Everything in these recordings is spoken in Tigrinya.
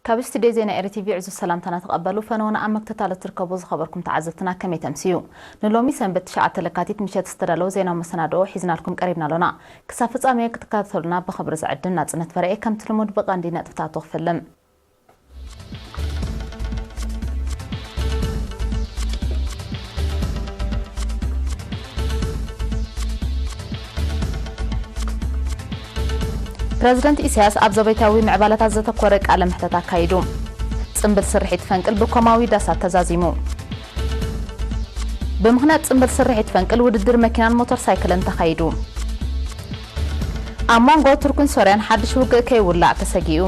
ካብ ስቱድዮ ዜና ኤሪ ቲቪ ዕዙዝ ሰላምታና ተቐበሉ። ፈነወና ኣብ መክተታሎ ትርከቡ ዝኸበርኩም ተዓዘብትና ከመይ ተምስዩ? ንሎሚ ሰንበት ትሽዓተ ለካቲት ምሸት ዝተዳለወ ዜናዊ መሰናድኦ ሒዝናልኩም ቀሪብና ኣሎና። ክሳብ ፍጻሜ ክትከታተሉና ብኽብሪ ዝዕድም ናጽነት በርኤ። ከምቲ ልሙድ ብቐንዲ ነጥብታቱ ክፍልም። ፕረዚደንት ኢሳያስ ኣብ ዘቤታዊ ምዕባለታት ዘተኮረ ቃለ መሕተት ኣካይዱ። ጽምብል ስርሒት ፈንቅል ብኮማዊ ዳሳት ተዛዚሙ። ብምኽንያት ጽምብል ስርሒት ፈንቅል ውድድር መኪናን ሞተር ሳይክልን ተኻይዱ። ኣብ መንጎ ቱርክን ሶርያን ሓድሽ ውግእ ከይውላዕ ተሰጊኡ።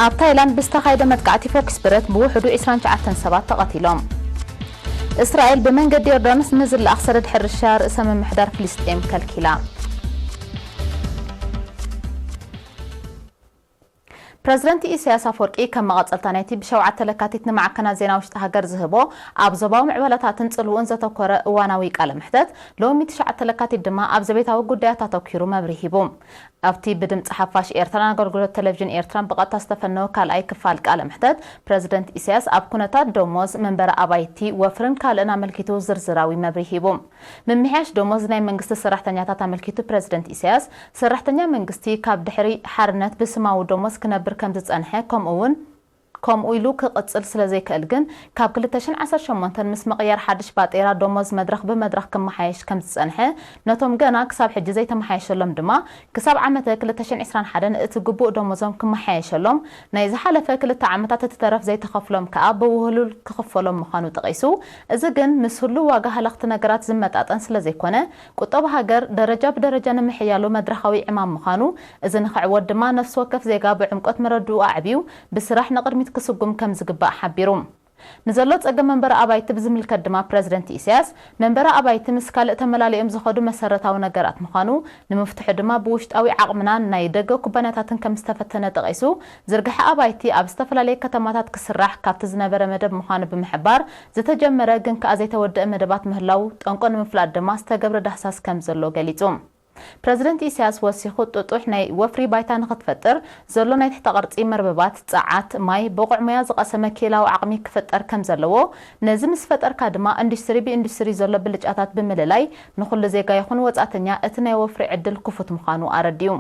ኣብ ታይላንድ ብዝተኻየደ መጥቃዕቲ ፎኪስ ብረት ብውሕዱ ዕስራን ትሽዓተን ሰባት ተቐቲሎም። እስራኤል ብመንገዲ ዮርዳኖስ ንዝለኣኽ ሰደድ ሕርሻ ርእሰ ምምሕዳር ፍልስጤም ከልኪላ። ፕረዚደንት ኢሳያስ ኣፈወርቂ ከም መቐጸልታ ናይቲ ብሸውዓተ ለካቲት ንማዕከናት ዜና ውሽጢ ሃገር ዝህቦ ኣብ ዞባዊ ምዕባለታትን ጽልውኡን ዘተኮረ እዋናዊ ቃለ መሕተት፣ ሎሚ ትሽዓተ ለካቲት ድማ ኣብ ዘቤታዊ ጉዳያት ኣተኲሩ መብርሂ ሂቡ። ኣብቲ ብድምጺ ሓፋሽ ኤርትራን ኣገልግሎት ቴሌቪዥን ኤርትራን ብቐጥታ ዝተፈነወ ካልኣይ ክፋል ቃለ መሕተት፣ ፕረዚደንት ኢሳያስ ኣብ ኩነታት ደሞዝ፣ መንበሪ ኣባይቲ፣ ወፍርን ካልእን ኣመልኪቱ ዝርዝራዊ መብርሂ ሂቡ። ምምሕያሽ ደሞዝ ናይ መንግስቲ ሰራሕተኛታት ኣመልኪቱ ፕረዚደንት ኢሳያስ፣ ሰራሕተኛ መንግስቲ ካብ ድሕሪ ሓርነት ብስማዊ ደሞዝ ክነብር ከም ዝጸንሐ፣ ከምኡ እውን ከምኡ ኢሉ ክቕጽል ስለ ዘይክእል ግን፣ ካብ ክልተ ሽሕን ዓሰርተ ሸሞንተን ምስ ምቕያር ሓድሽ ባጤራ ደሞዝ መድረኽ ብመድረኽ ክመሓየሽ ከም ዝጸንሐ፣ ነቶም ገና ክሳብ ሕጂ ዘይተመሓየሸሎም ድማ፣ ክሳብ ዓመተ ክልተ ሽሕን ዕስራን ሓደን እቲ ግቡእ ደሞዞም ክመሓየሸሎም፣ ናይ ዝሓለፈ ክልተ ዓመታት እቲ ተረፍ ዘይተኸፍሎም ከኣ ብውህሉል ክኽፈሎም ምዃኑ ጠቒሱ፣ እዚ ግን ምስ ህሉው ዋጋ ሃለኽቲ ነገራት ዝመጣጠን ስለ ዘይኮነ፣ ቁጠባ ሃገር ደረጃ ብደረጃ ንምሕያሉ መድረኻዊ ዕማም ምዃኑ፣ እዚ ንኽዕወት ድማ ነፍሲ ወከፍ ዜጋ ብዕምቆት መረድኡ ኣዕብዩ ብስራሕ ንቕድሚት ክስጉም ከም ዝግባእ ሓቢሩ። ንዘሎ ጸገም መንበሪ ኣባይቲ ብዝምልከት ድማ ፕረዚደንት ኢሳያስ፣ መንበሪ ኣባይቲ ምስ ካልእ ተመላሊኦም ዝኸዱ መሰረታዊ ነገራት ምዃኑ፣ ንምፍትሑ ድማ ብውሽጣዊ ዓቕምናን ናይ ደገ ኩባንያታትን ከም ዝተፈተነ ጠቒሱ፣ ዝርግሐ ኣባይቲ ኣብ ዝተፈላለየ ከተማታት ክስራሕ ካብቲ ዝነበረ መደብ ምዃኑ ብምሕባር፣ ዝተጀመረ ግን ከኣ ዘይተወደአ መደባት ምህላው ጠንቆ ንምፍላጥ ድማ ዝተገብረ ዳህሳስ ከም ዘሎ ገሊጹ። ፕረዚደንት ኢሳያስ ወሲኹ፣ ጥጡሕ ናይ ወፍሪ ባይታ ንኽትፈጥር ዘሎ ናይ ትሕተ ቅርጺ መርበባት፣ ጸዓት፣ ማይ፣ ብቑዕ ሞያ ዝቐሰመ ክኢላዊ ዓቕሚ ክፍጠር ከም ዘለዎ፣ ነዚ ምስ ፈጠርካ ድማ ኢንዱስትሪ ብኢንዱስትሪ ዘሎ ብልጫታት ብምልላይ ንኹሉ ዜጋ ይኹን ወጻእተኛ እቲ ናይ ወፍሪ ዕድል ክፉት ምዃኑ ኣረዲኡ።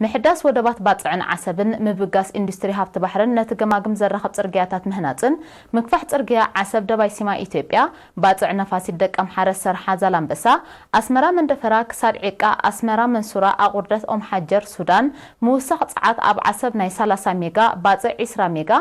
ምሕዳስ ወደባት ባጽዕን ዓሰብን፣ ምብጋስ ኢንዱስትሪ ሃብቲ ባሕርን ነቲ ገማግም ዘራኽብ ጽርግያታት ምህናጽን፣ ምክፋሕ ጽርግያ ዓሰብ ደባይ ሲማ ኢትዮጵያ፣ ባጽዕ ነፋሲት ደቀምሓረ ሰርሓ ዛላምበሳ፣ ኣስመራ መንደፈራ ክሳድ ዒቃ፣ ኣስመራ መንሱራ ኣቑርደት ኦምሓጀር ሱዳን፣ ምውሳኽ ጸዓት ኣብ ዓሰብ ናይ ሰላሳ ሜጋ፣ ባጽዕ ዒስራ ሜጋ፣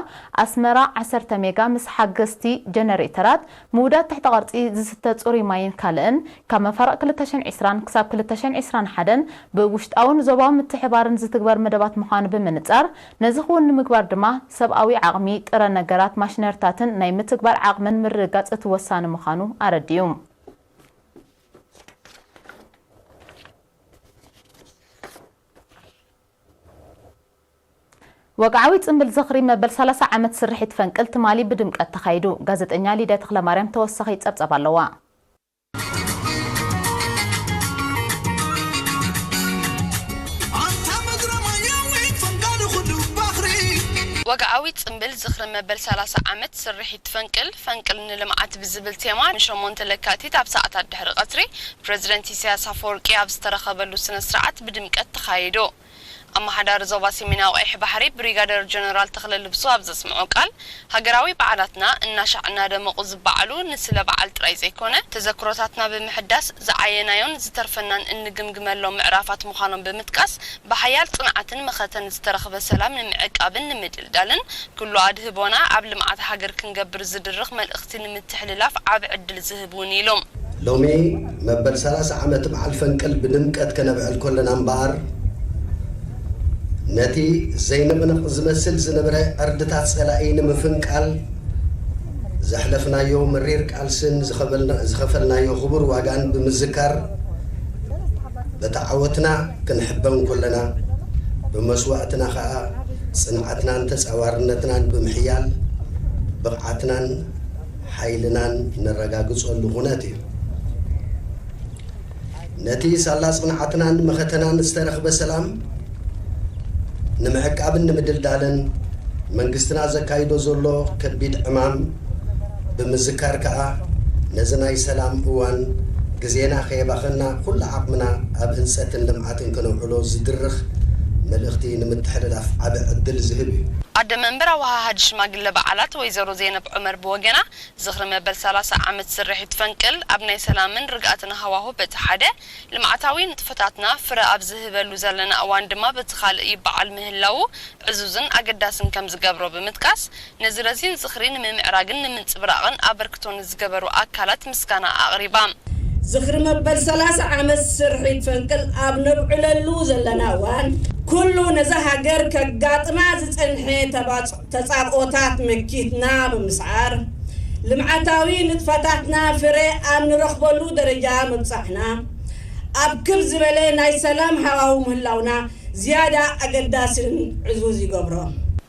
ኣስመራ ዓሰርተ ሜጋ ምስ ሓገዝቲ ጀነሬተራት፣ ምውዳድ ትሕተ ቅርጺ ዝስተ ጽሩይ ማይን ካልእን፣ ካብ መፋርቕ ክልተ ሽሕን ዕስራን ክሳብ ክልተ ሽሕን ዕስራን ሓደን ብውሽጣውን ዞባዊ ምትሕባርን ዝትግበር መደባት ምዃኑ ብምንጻር፣ ነዚ ክውን ንምግባር ድማ ሰብኣዊ ዓቕሚ፣ ጥረ ነገራት፣ ማሽነሪታትን ናይ ምትግባር ዓቕምን ምርግጋጽ እቲ ወሳኒ ምዃኑ ኣረዲኡ። ወግዓዊ ጽምብል ዝኽሪ መበል ሰላሳ ዓመት ስርሒት ፈንቅል ትማሊ ብድምቀት ተኻይዱ። ጋዜጠኛ ሊድያ ተኽለማርያም ተወሳኺ ጸብጻብ ኣለዋ። ኣንታ ምድረ ማያዊ ፈንቃል ኩሉ ባሕሪ። ወግዓዊ ጽምብል ዝኽሪ መበል ሰላሳ ዓመት ስርሒት ፈንቅል፣ ፈንቅል ንልምዓት ብዝብል ቴማ፣ ንሸሞንተ ለካቲት ኣብ ሰዓታት ድሕሪ ቀትሪ ፕረዚደንት ኢሳያስ ኣፈወርቂ ኣብ ዝተረኸበሉ ስነ ስርዓት ብድምቀት ተኻይዱ። ኣመሓዳሪ ዞባ ሰሜናዊ ቀይሕ ባሕሪ ብሪጋደር ጀነራል ተኽለ ልብሱ ኣብ ዘስምዖ ቃል፣ ሃገራዊ በዓላትና እናሻዕ እናደመቑ ዝበዓሉ ንስለ በዓል ጥራይ ዘይኮነ፣ ተዘክሮታትና ብምሕዳስ ዝዓየናዮን ዝተርፈናን እንግምግመሎም ምዕራፋት ምዃኖም ብምጥቃስ፣ ብሓያል ጽንዓትን መኸተን ዝተረኽበ ሰላም ንምዕቃብን ንምድልዳልን፣ ኩሉ ኣድህቦና ኣብ ልምዓት ሃገር ክንገብር ዝድርኽ መልእኽቲ ንምትሕልላፍ ዓቢ ዕድል ዝህብ እውን ኢሉ። ሎሚ መበል ሰላሳ ዓመት በዓል ፈንቅል ብድምቀት ከነብዕል ከለና እምበኣር፣ ነቲ ዘይንቕነቕ ዝመስል ዝነበረ ዕርድታት ጸላኢ ንምፍንቃል ዘሕለፍናዮ መሪር ቃልስን ዝኸበልና-፣ ዝኸፈልናዮ ክቡር ዋጋን ብምዝካር፣ በቲ ዓወትና ክንሕበን ከለና፣ ብመስዋእትና ኸኣ ጽንዓትናን ተጻዋርነትናን ብምሕያል፣ ብቕዓትናን ሓይልናን ነረጋግጸሉ ኩነት እዩ። ነቲ ሳላ ጽንዓትናን መኸተናን ዝተረኽበ ሰላም ንምዕቃብን ንምድልዳልን፣ መንግስትና ዘካይዶ ዘሎ ከቢድ ዕማም ብምዝካር ከኣ፣ ነዚ ናይ ሰላም እዋን ግዜና ከየባኸና፣ ኩሉ ዓቕምና ኣብ ህንጸትን ልምዓትን ከነውዕሎ ዝድርኽ መልእኽቲ ንምትሕልላፍ ዓቢ ዕድል ዝህብ እዩ። ኣደ መንበር ኣወሃሃዲ ሽማግለ በዓላት ወይዘሮ ዘይነብ ዑመር ብወገና፣ ዝኽሪ መበል ሰላሳ ዓመት ስርሒት ፈንቅል ኣብ ናይ ሰላምን ርግኣትን ሃዋሁ በቲ ሓደ፣ ልምዓታዊ ንጥፈታትና ፍረ ኣብ ዝህበሉ ዘለና እዋን ድማ በቲ ካልእ ይበዓል ምህላዉ ዕዙዝን ኣገዳስን ከም ዝገብሮ ብምጥቃስ፣ ነዚ ረዚን ዝኽሪ ንምምዕራግን ንምንጽብራቕን ኣበርክቶ ንዝገበሩ ኣካላት ምስጋና ኣቕሪባ። ዝኽሪ መበል ሰላሳ ዓመት ስርሒት ፈንቅል ኣብ ነብዕለሉ ዘለና እዋን፣ ኩሉ ነዛ ሃገር ከጋጥማ ዝጸንሐ ተባጽ-፣ ተጻብኦታት መኪትና ብምስዓር፣ ልምዓታዊ ንጥፈታትና ፍረ ኣብ ንረኽበሉ ደረጃ ምብጻሕና፣ ኣብ ክብ ዝበለ ናይ ሰላም ሃዋሁ ምህላውና ዝያዳ ኣገዳስን ዕዙዝ ይገብሮ።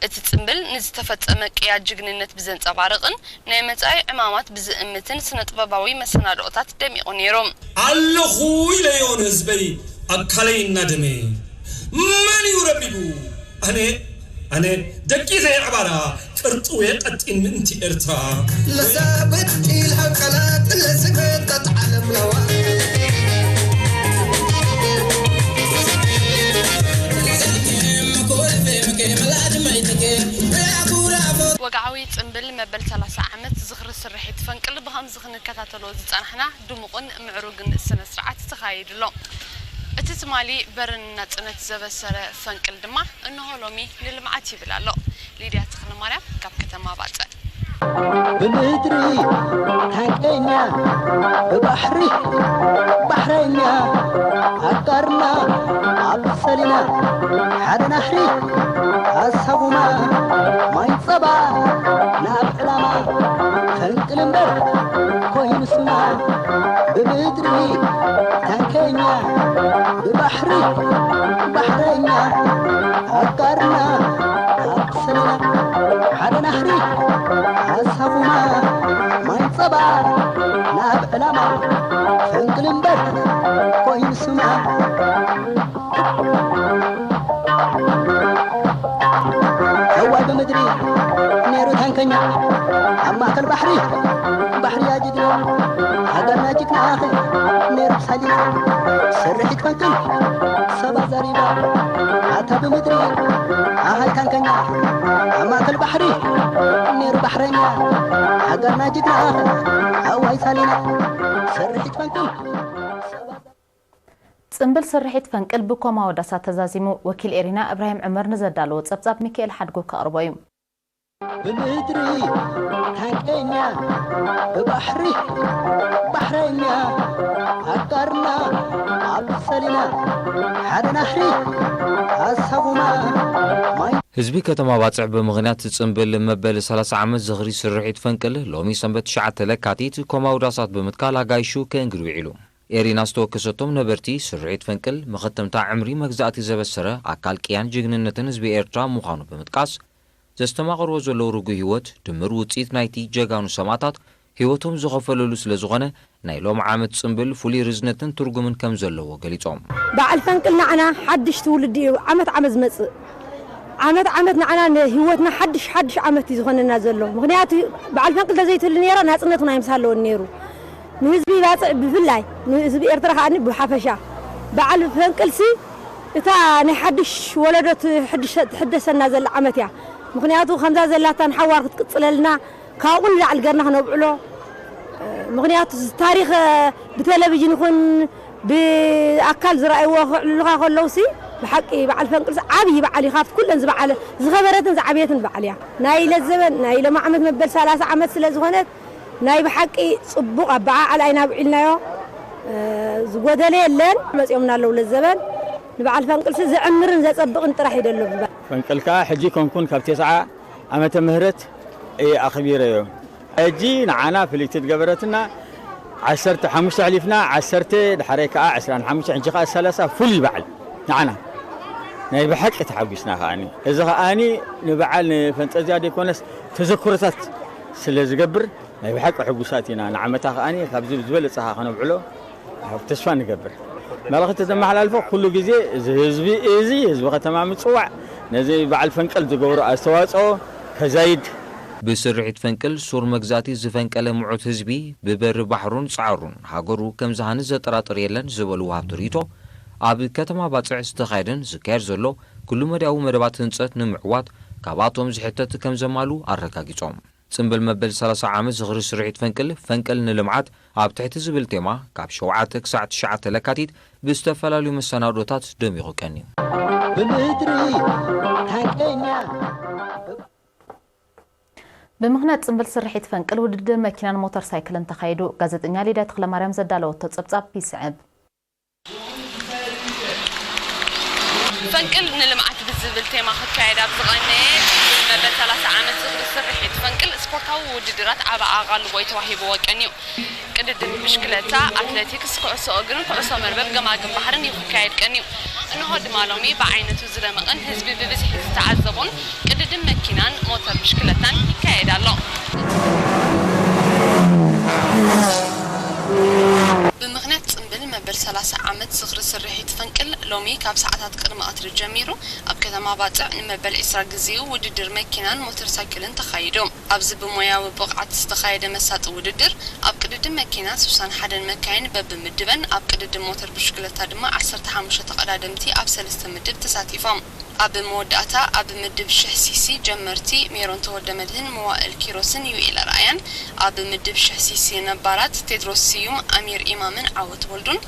እቲ ጽምብል ንዝተፈጸመ ቅያ ጅግንነት ብዘንጸባርቕን ናይ መጻኢ ዕማማት ብዝእምትን ስነ-ጥበባዊ መሰናድኦታት ደሚቑ ነይሩ። ኣለኹ ኢለዮ ንህዝበይ፣ ኣካለይ እናደመየ። መን እዩ ረቢቡ? ኣነ፣ ኣነ ደቂሰ ኣዕባራ፣ ቅርጥዌ ቀጢን ምእንቲ ኤርትራ። ለዛብጥ ኢልሃ ቃላት ለዝገጠጥ ዓለም ለዋ። ወግዓዊ ጽምብል መበል ሰላሳ ዓመት ዝኽሪ ስርሒት ፈንቅል ብኸምዚ ክንከታተሎ ዝጸናሕና ድሙቕን ምዕሩግን ስነ ስርዓት ተኻይዱ ኣሎ። እቲ ትማሊ በርን ናጽነት ዘበሰረ ፈንቅል ድማ እንሆ ሎሚ ንልምዓት ይብል ኣሎ። ሊድያ ተኽለማርያም ካብ ከተማ ባጽዕ። ብምድሪ ታንከኛ፣ ብባሕሪ ባሕረኛ፣ ኣጋርና ኣብ ሰሊና፣ ሓደ ናሕሪ ኣሳጉማ፣ ማይ ጸባ ናብ ዕላማ፣ ፈንቅል እምበር ኮይኑ ስማ፣ ብምድሪ ታንከኛ፣ ብባሕሪ ባሕረኛ፣ ኣጋርና ኣብ ሰሊና፣ ሓደ ናሕሪ ኣሳጉማ፣ ማይ ጸባ ናብ ዕላማ፣ ፈንቅል እምበር ኮይኑ ስማ። እዋይ ብምድሪ ነይሩ ታንከኛ፣ ኣብ ማእከል ባሕሪ፣ ባሕርያ ጅግና፣ ሃገርና ጅግና ኣኸ ነይሩ ሳሊና። ስርሒት ፈንቅል ሰባ ዘሪባ፣ ኣታ ብምድሪ ኣሃይ ታንከኛ፣ ኣብ ማእከል ባሕሪ ነይሩ ባሕረኛ፣ ሃገርና ጅግና ኣኸ ኣዋይ ሳሊና። ስርሒት ፈንቅል ሰባ ዘሪባ። ጽምብል ስርሒት ፈንቅል ብኮማ ወዳሳ ተዛዚሙ። ወኪል ኤሪና እብራሂም ዕመር ንዘዳለዎ ጸብጻብ ሚካኤል ሓድጉ ከቕርቦ እዩ። ብምድሪ ታንከኛ፣ ብባሕሪ ባሕረኛ፣ ኣጋርና ኣብ ሰሊና፣ ሓደ ናሕሪ ኣሳጉማ፣ ማይ ህዝቢ ከተማ ባጽዕ ብምኽንያት ጽምብል መበል ሰላሳ ዓመት ዝኽሪ ስርሒት ፈንቅል ሎሚ ሰንበት ትሽዓተ ለካቲት ኮማዊ ዳሳት ብምትካል ኣጋይሹ ከእንግድ ውዒሉ። ኤሪና ዝተወከሰቶም ነበርቲ፣ ስርሒት ፈንቅል መኸተምታ ዕምሪ መግዛእቲ ዘበሰረ ኣካል ቅያን ጅግንነትን ህዝቢ ኤርትራ ምዃኑ ብምጥቃስ፣ ዘስተማቕርዎ ዘለዉ ርጉእ ህይወት ድምር ውጽኢት ናይቲ ጀጋኑ ሰማእታት ህይወቶም ዝኸፈለሉ ስለ ዝኾነ፣ ናይ ሎም ዓመት ጽምብል ፍሉይ ርዝነትን ትርጉምን ከም ዘለዎ ገሊጾም። በዓል ፈንቅል ንዓና ሓድሽ ትውልዲ እዩ፣ ዓመት ዓመት ዝመጽእ። ዓመት ዓመት ንዓና ንህይወትና ሓድሽ ሓድሽ ዓመት እዩ ዝኾነና ዘሎ። ምኽንያቱ በዓል ፈንቅል ተዘይትህሉ ነይራ ናጽነት እውን ኣይምስሃለወን ነይሩ። ንህዝቢ ባጽዕ ብፍላይ፣ ንህዝቢ ኤርትራ ከኣ ብሓፈሻ። በዓል ፈንቅልሲ እታ ናይ ሓድሽ ወለዶ ትሕድሸ-፣ ትሕደሰና ዘላ ዓመት እያ። ምኽንያቱ ከምዛ ዘላታ ንሓዋር ክትቅጽለልና ካብኡ ንላዕሊ ገርና ክነብዕሎ፣ ምኽንያቱ ታሪኽ ብቴሌቪዥን ይኹን ብኣካል ዝረኣይዎ ክዕልሉኻ ከለውሲ፣ ብሓቂ በዓል ፈንቅልሲ ዓብዪ በዓል እዩ። ካብቲ ኩለን ዝበዓለ፣ ዝኸበረትን ዝዓበየትን በዓል እያ። ናይ ለዘበን፣ ናይ ሎም ዓመት መበል ሰላሳ ዓመት ስለ ዝኾነት፣ ናይ ብሓቂ ጽቡቕ ኣበዓዕላ ኢና ኣብዒልናዮ። ዝጎደለ የለን። መጺኦምና ኣለዉ ለዘበን። ንበዓል ፈንቅልሲ ዘዕምርን ዘጸብቕን ጥራሕ እዩ ደሎ ዝበሃል። ፈንቅል ከኣ ሕጂ ኮንኩን ካብ ተስዓ ዓመተ ምህረት እየ ኣኽቢረዮ። ሕጂ ንዓና ፍልይቲ ዝገበረትና ዓሰርተ ሓሙሽተ ኣሕሊፍና፣ ዓሰርተ፣ ድሓረይ ከኣ ዕስራን ሓሙሽተ፣ ሕጂ ከኣ ሰላሳ ፍሉይ በዓል ንዓና። ናይ ብሓቂ ተሓጒስና ከኣኒ። እዚ ከኣኒ ንበዓል ንፈንጠዝያ ዘይኮነስ ተዘክሮታት ስለ ዝገብር ናይ ብሓቂ ሕጉሳት ኢና። ንዓመታ ከኣኒ ካብዚ ብዝበለጸ ከኣ ከነብዕሎ ተስፋ ንገብር። መልእኽቲ ዘመሓላልፎ ኩሉ ግዜ እዚ ህዝቢ፣ እዚ ህዝቢ ከተማ ምጽዋዕ፣ ነዚ በዓል ፈንቅል ዝገብሮ ኣስተዋፅኦ ከዛይድ። ብስርሒት ፈንቅል ሱር መግዛእቲ ዝፈንቀለ ምዑት ህዝቢ ብበሪ ባሕሩን ጻዕሩን ሃገሩ ከም ዝሃንጽ ዘጠራጥር የለን ዝበሉ ወሃብቲ ርእይቶ፣ ኣብ ከተማ ባጽዕ ዝተኻየደን ዝካየድ ዘሎ ኩሉ መዳያዊ መደባት ህንጸት ንምዕዋት ካብኣቶም ዝሕተት ከም ዘማሉ ኣረጋጊጾም። ጽምብል መበል ሰላሳ ዓመት ዝኽሪ ስርሒት ፈንቅል፣ ፈንቅል ንልምዓት ኣብ ትሕቲ ዝብል ቴማ ካብ ሸውዓተ ክሳዕ ትሽዓተ ለካቲት ብዝተፈላለዩ መሰናዶታት ደሚቑ ቀንዩ። ብምድሪ ታንቀኛ ብምኽንያት ጽምብል ስርሒት ፈንቅል ውድድር መኪናን ሞተር ሳይክልን ተኻይዱ። ጋዜጠኛ ሊድያ ተኽለማርያም ዘዳለወቶ ጸብጻብ ይስዕብ። ፈንቅል ንልምዓት ብዝብል ቴማ ክካየድ ኣብ ዝቐነየ ጽምብል መበል ሰላሳ ዓመት ዝኽሪ ስርሒት ፈንቅል ስፖርታዊ ውድድራት ዓቢ ኣቓልቦ ተዋሂብዎ ቀንዩ። ቅድድም ብሽክለታ፣ ኣትሌቲክስ፣ ኩዕሶ እግርን ኩዕሶ መርበብ ገማግም ባሕርን እዩ ክካየድ ቀንዩ። እንሆ ድማ ሎሚ ብዓይነቱ ዝደመቐን ህዝቢ ብብዝሒ ዝተዓዘቦን ቅድድም መኪናን ሞተር ብሽክለታን ይካየድ ኣሎ። ብምኽንያት ጽምብል መበል ሰላሳ ዓመት ዝኽሪ ስርሒት ፈንቅል ሎሚ ካብ ሰዓታት ቅድሚ ቀትሪ ጀሚሩ ኣብ ከተማ ባጽዕ ንመበል ዕስራ ግዜኡ ውድድር መኪናን ሞተር ሳይክልን ተኻይዱ። ኣብዚ ብሞያዊ ብቕዓት ዝተኻየደ መሳጢ ውድድር፣ ኣብ ቅድድም መኪና ስሳን ሓደን መካይን በብምድበን፣ ኣብ ቅድድም ሞተር ብሽክለታ ድማ ዓሰርተ ሓሙሽተ ተቐዳደምቲ ኣብ ሰለስተ ምድብ ተሳቲፎም። ኣብ መወዳእታ ኣብ ምድብ ሽሕ ሲሲ ጀመርቲ ሜሮን ተወልደመድህን መዋእል ኪሮስን ዩኤል ኣርኣያን፣ ኣብ ምድብ ሽሕ ሲሲ ነባራት ቴድሮስ ስዩም፣ ኣሚር ኢማምን ዓወት ወልዱን፣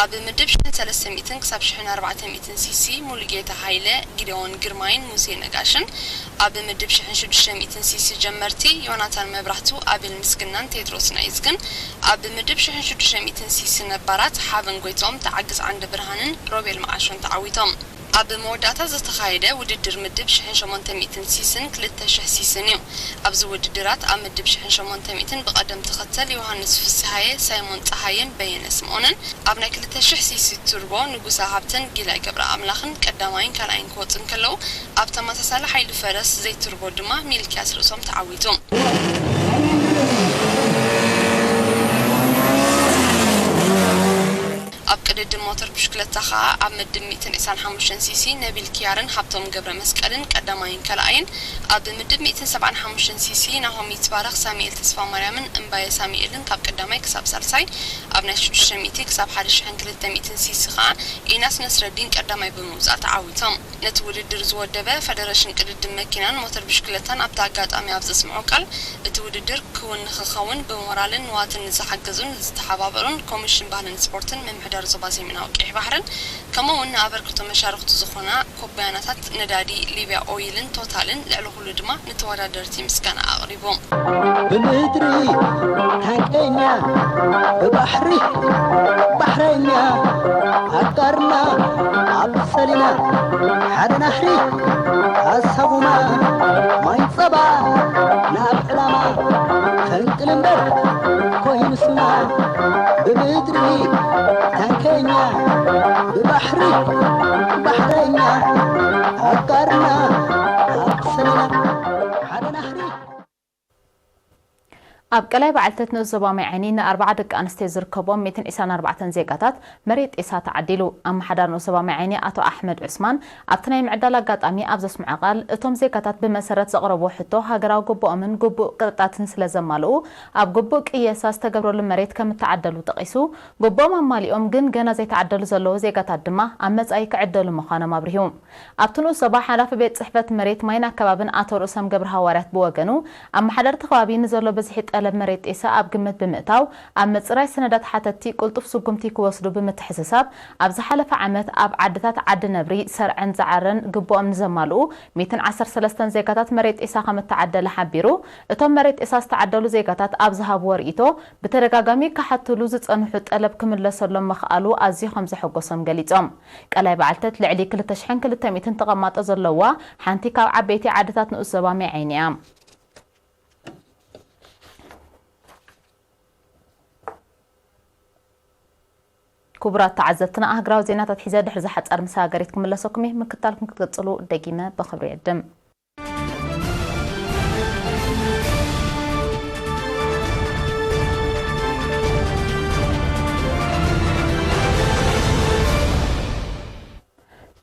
ኣብ ምድብ ሽሕን ሰለስተ ሚእትን ክሳብ ሽሕን ኣርባዕተ ሚእትን ሲሲ ሙሉጌታ ሃይለ፣ ጊደዎን ግርማይን ሙሴ ነጋሽን፣ ኣብ ምድብ ሽሕን ሽዱሽተ ሚእትን ሲሲ ጀመርቲ ዮናታን መብራህቱ፣ ኣቤል ምስግናን ቴድሮስ ናይዝግን፣ ኣብ ምድብ ሽሕን ሽዱሽተ ሚእትን ሲሲ ነባራት ሓበን ጎይትኦም፣ ተዓግስ ዓንደ ብርሃንን ሮቤል መዓሾን ተዓዊቶም። ኣብ መወዳእታ ዝተኻየደ ውድድር ምድብ ሽሕን ሸሞንተ ሚእትን ሲስን ክልተ ሽሕ ሲስን እዩ። ኣብዚ ውድድራት ኣብ ምድብ ሽሕን ሸሞንተ ሚእትን ብቐደም ተኸተል ዮሃንስ ፍስሃየ፣ ሳይሞን ጸሃየን በየነ ስምኦንን ኣብ ናይ ክልተ ሽሕ ሲሲ ቱርቦ ንጉሰ ሃብተን ጊላይ ገብረ ኣምላኽን ቀዳማይን ካልኣይን ክወጹ እንከለዉ፣ ኣብ ተመሳሳሊ ሓይሊ ፈረስ ዘይቱርቦ ድማ ሚልክያስ ርእሶም ተዓዊቱ። ኣብ ቅድድም ሞተር ብሽክለታ ከኣ ኣብ ምድብ ሚእትን ዕስራን ሓሙሽተን ሲሲ ነቢል ኪያርን ሃብቶም ገብረ መስቀልን ቀዳማይን ካልኣይን፣ ኣብ ምድብ ሚእትን ሰብዓን ሓሙሽተን ሲሲ ናሆም ይትባረኽ ሳሙኤል ተስፋማርያምን እምባየ ሳሙኤልን ካብ ቀዳማይ ክሳብ ሳልሳይ፣ ኣብ ናይ ሽዱሽተ ሚእቲ ክሳብ ሓደ ሽሕን ክልተ ሚእትን ሲሲ ከኣ ኢናስ ነስረዲን ቀዳማይ ብምውጻእ ተዓዊቶም። ነቲ ውድድር ዝወደበ ፈደረሽን ቅድድም መኪናን ሞተር ብሽክለታን ኣብቲ ኣጋጣሚ ኣብ ዘስምዖ ቃል፣ እቲ ውድድር ክውን ንኽኸውን ብሞራልን ንዋትን ንዝሓገዙን ዝተሓባበሩን ኮሚሽን ባህልን ስፖርትን ምምሕዳር ዞባ ሰሜናዊ ቀይሕ ባሕርን ከምኡ እውን ንኣበርክቶ መሻርኽቱ ዝኾና ኮባያናታት ነዳዲ ሊብያ ኦይልን ቶታልን ልዕሊ ኩሉ ድማ ንተወዳደርቲ ምስጋና ኣቕሪቡ። ብምድሪ ታንቀኛ ብባሕሪ ባሕረኛ ኣጋርና ኣብ ሰሊና ሓደ ናሕሪ ኣሳጉማ ማይ ጸባ ናብ ዕላማ ፈንቅል እምበር ኮይኑ ስማ ብምድሪ ታንከኛ ብባሕሪ ባሕረኛ ኣጋርና ኣብ ሰሊና ሓደ ናሕሪ ኣብ ቀላይ በዓልተት ንኡስ ዞባ ማይ ዓይኒ ንኣርባዓ ደቂ ኣንስትዮ ዝርከቦም ሚእትን ዕስራን ኣርባዕተን ዜጋታት መሬት ጤሳ ተዓዲሉ። ኣመሓዳሪ ንኡስ ዞባ ማይ ዓይኒ ኣቶ ኣሕመድ ዑስማን ኣብቲ ናይ ምዕዳል ኣጋጣሚ ኣብ ዘስምዖ ቃል፣ እቶም ዜጋታት ብመሰረት ዘቕረብዎ ሕቶ ሃገራዊ ግቡኦምን ግቡእ ቅጥዕታትን ስለ ዘማልኡ፣ ኣብ ግቡእ ቅየሳ ዝተገብረሉ መሬት ከም እተዓደሉ ጠቒሱ፣ ግቡኦም ኣማሊኦም ግን ገና ዘይተዓደሉ ዘለዉ ዜጋታት ድማ ኣብ መጻኢ ክዕደሉ ምዃኖም ኣብሪሁ። ኣብቲ ንኡስ ዞባ ሓላፊ ቤት ጽሕፈት መሬት ማይን ኣከባብን ኣቶ ርእሶም ገብረሃዋርያት ብወገኑ፣ ኣመሓደርቲ ከባቢ ንዘሎ ብዝሒ ጠለብ መሬት ጤሳ ኣብ ግምት ብምእታው፣ ኣብ ምጽራይ ሰነዳት ሓተትቲ ቅልጡፍ ስጉምቲ ክወስዱ ብምትሕስሳብ፣ ኣብ ዝሓለፈ ዓመት ኣብ ዓድታት ዓዲ ነብሪ፣ ሰርዐን ዛዕረን ግቡኦም ንዘማልኡ ሚእትን ዓሰርተ ሰለስተን ዜጋታት መሬት ጤሳ ከም እተዓደለ ሓቢሩ። እቶም መሬት ጤሳ ዝተዓደሉ ዜጋታት ኣብ ዝሃብዎ ርእይቶ፣ ብተደጋጋሚ ክሓትሉ ዝጸንሑ ጠለብ ክምለሰሎም ምኽኣሉ ኣዝዩ ከም ዘሐጎሶም ገሊጾም። ቀላይ በዓልተት ልዕሊ ክልተ ሽሕን ክልተ ሚእትን ተቐማጦ ዘለዋ ሓንቲ ካብ ዓበይቲ ዓድታት ንኡስ ዞባ ማይ ዓይኒ እያ። ክቡራት ተዓዘብትና፣ ኣህግራዊ ዜናታት ሒዘ ድሕሪ ዝሓጸር መሰጋገሪት ክምለሰኩም እየ። ምክትታልኩም ክትቅጽሉ ደጊመ ብኽብሪ ይዕድም።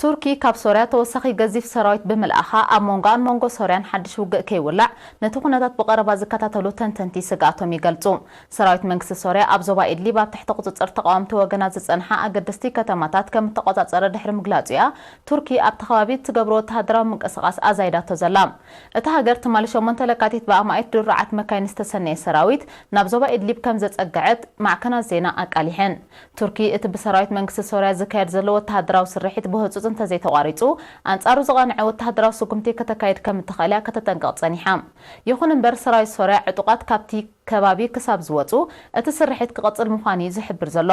ቱርኪ ካብ ሶርያ ተወሳኺ ገዚፍ ሰራዊት ብምልኣኻ፣ ኣብ መንጎኣን መንጎ ሶርያን ሓድሽ ውግእ ከይውላዕ ነቲ ኩነታት ብቐረባ ዝከታተሉ ተንተንቲ ስግኣቶም ይገልጹ። ሰራዊት መንግስቲ ሶርያ ኣብ ዞባ ኢድሊብ ኣብ ትሕቲ ቁጽጽር ተቓወምቲ ወገናት ዝጸንሓ ኣገደስቲ ከተማታት ከም እተቖጻጸረ ድሕሪ ምግላጹ እያ፣ ቱርኪ ኣብቲ ከባቢ እትገብሮ ወተሃደራዊ ምንቅስቓስ ኣዛይዳቶ ዘላ። እታ ሃገር ትማሊ ሸሞንተ ለካቲት ብኣማኢት ድሩዓት መካይን ዝተሰነየ ሰራዊት ናብ ዞባ ኢድሊብ ከም ዘጸግዐት ማዕከናት ዜና ኣቃሊሐን። ቱርኪ እቲ ብሰራዊት መንግስቲ ሶርያ ዝካየድ ዘሎ ወተሃደራዊ ስርሒት ብህጹጽ እንተዘይተቋሪጹ፣ ኣንጻሩ ዝቐንዐ ወተሃደራዊ ስጉምቲ ከተካይድ ከም እትኽእል እያ ከተጠንቅቕ ጸኒሓ። ይኹን እምበር፣ ሰራዊት ሶርያ ዕጡቓት ካብቲ ከባቢ ክሳብ ዝወጹ፣ እቲ ስርሒት ክቕጽል ምዃኑ እዩ ዝሕብር ዘሎ።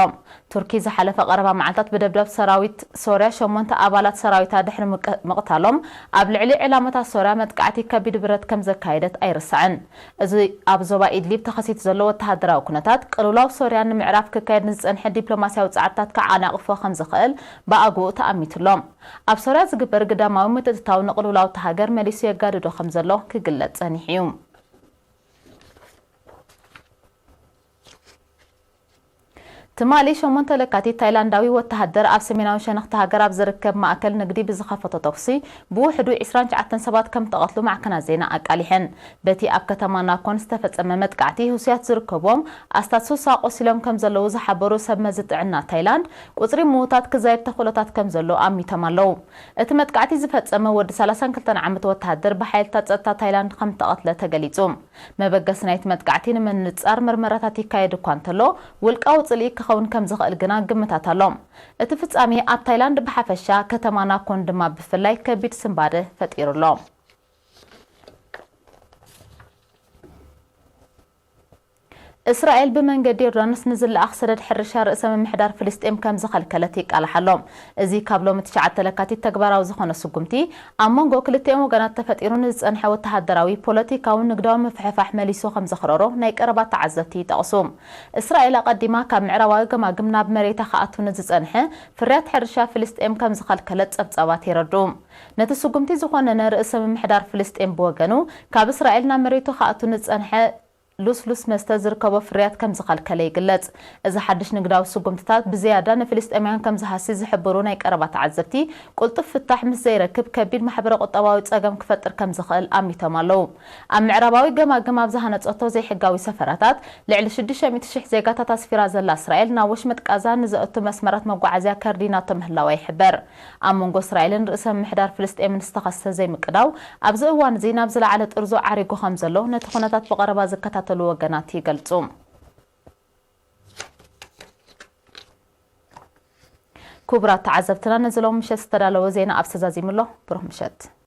ቱርኪ ዝሓለፈ ቀረባ መዓልታት ብደብዳብ ሰራዊት ሶርያ ሸሞንተ ኣባላት ሰራዊታ ድሕሪ ምቅ-፣ ምቕታሎም፣ ኣብ ልዕሊ ዕላማታት ሶርያ መጥቃዕቲ ከቢድ ብረት ከም ዘካየደት ኣይርሳዕን። እዚ ኣብ ዞባ ኢድሊብ ተኸሲቱ ዘሎ ወተሃደራዊ ኩነታት፣ ቅልውላው ሶርያ ንምዕራፍ ክካየድ ንዝጸንሐ ዲፕሎማስያዊ ጻዕርታት ከዓናቕፎ ከም ዝኽእል ብኣግኡ ተኣሚቱ ኣሎ። ኣብ ሶርያ ዝግበር ግዳማዊ ምትእትታው ንቅልውላው እታ ሃገር መሊሱ የጋድዶ ከም ዘሎ ክግለጽ ጸኒሑ እዩ። ትማሊ ሸሞንተ ለካቲት፣ ታይላንዳዊ ወተሃደር ኣብ ሰሜናዊ ሸነኽቲ ሃገር ኣብ ዝርከብ ማእከል ንግዲ ብዝኸፈቶ ተኹሲ ብውሕዱ ዕስራን ትሽዓተን ሰባት ከም ተቐትሉ ማዕከናት ዜና ኣቃሊሐን። በቲ ኣብ ከተማ ናኮን ዝተፈጸመ መጥቃዕቲ፣ ህሱያት ዝርከብዎም ኣስታት ስሳ ቆሲሎም ከም ዘለዉ ዝሓበሩ ሰብ መዚ ጥዕና ታይላንድ፣ ቁጽሪ ምዉታት ክዛይድ ተኽእሎታት ከም ዘሎ ኣሚቶም ኣለዉ። እቲ መጥቃዕቲ ዝፈጸመ ወዲ ሰላሳን ክልተን ዓመት ወተሃደር ብሓይልታት ጸጥታ ታይላንድ ከም እተቐትለ ተገሊጹ። መበገሲ ናይቲ መጥቃዕቲ ንምንጻር መርመራታት ይካየድ እኳ እንተሎ፣ ውልቃዊ ጽልኢ ክኸውን ከም ዝኽእል ግና ግምታት ኣሎ። እቲ ፍጻሜ ኣብ ታይላንድ ብሓፈሻ፣ ከተማ ናኮን ድማ ብፍላይ ከቢድ ስንባደ ፈጢሩ ኣሎ። እስራኤል ብመንገዲ ዮርዳኖስ ንዝለኣኽ ሰደድ ሕርሻ ርእሰ ምምሕዳር ፍልስጤም ከም ዝኸልከለት ይቃላሕ ኣሎ። እዚ ካብ ሎሚ ትሽዓተ ለካቲት ተግባራዊ ዝኾነ ስጉምቲ፣ ኣብ መንጎ ክልቲኦም ወገናት ተፈጢሩ ንዝጸንሐ ወተሃደራዊ፣ ፖለቲካውን ንግዳውን ምፍሕፋሕ መሊሱ ከም ዘኽረሮ ናይ ቀረባ ተዓዘብቲ ይጠቕሱ። እስራኤል ኣቐዲማ ካብ ምዕራባዊ ገማግም ናብ መሬታ ክኣቱ ንዝጸንሐ ፍርያት ሕርሻ ፍልስጤም ከም ዝኸልከለት ጸብጻባት የረድኡ። ነቲ ስጉምቲ ዝኾነነ ርእሰ ምምሕዳር ፍልስጤም ብወገኑ፣ ካብ እስራኤል ናብ መሬቱ ክኣቱ ንዝጸንሐ ልስሉስ መስተ ዝርከቦ ፍርያት ከም ዝኸልከለ ይግለጽ። እዚ ሓድሽ ንግዳዊ ስጉምትታት ብዝያዳ ንፍልስጤማውያን ከም ዝሃሲ ዝሕብሩ ናይ ቀረባ ተዓዘብቲ፣ ቅልጡፍ ፍታሕ ምስ ዘይረክብ ከቢድ ማሕበረ ቁጠባዊ ጸገም ክፈጥር ከም ዝኽእል ኣሚቶም ኣለዉ። ኣብ ምዕራባዊ ገማግም ኣብ ዝሃነጸቶ ዘይሕጋዊ ሰፈራታት ልዕሊ ሽዱሽተ ሚእቲ ሽሕ ዜጋታት ኣስፊራ ዘላ እስራኤል፣ ናብ ወሽመጥ ቃዛ ንዘእቱ መስመራት መጓዓዝያ ከርዲናቶ ምህላዋ ይሕበር። ኣብ መንጎ እስራኤልን ርእሰ ምምሕዳር ፍልስጤምን ዝተኸስተ ዘይምቅዳው፣ ኣብዚ እዋን እዚ ናብ ዝለዓለ ጥርዙ ዓሪጉ ከም ዘሎ ነቲ ኩነታት ብቐረባ ዝከታተሉ ወገናት ይገልጹ። ክቡራት ተዓዘብትና፣ ነዚ ሎም ምሸት ዝተዳለወ ዜና ኣብ ተዛዚሙ ኣሎ። ብሩህ ምሸት።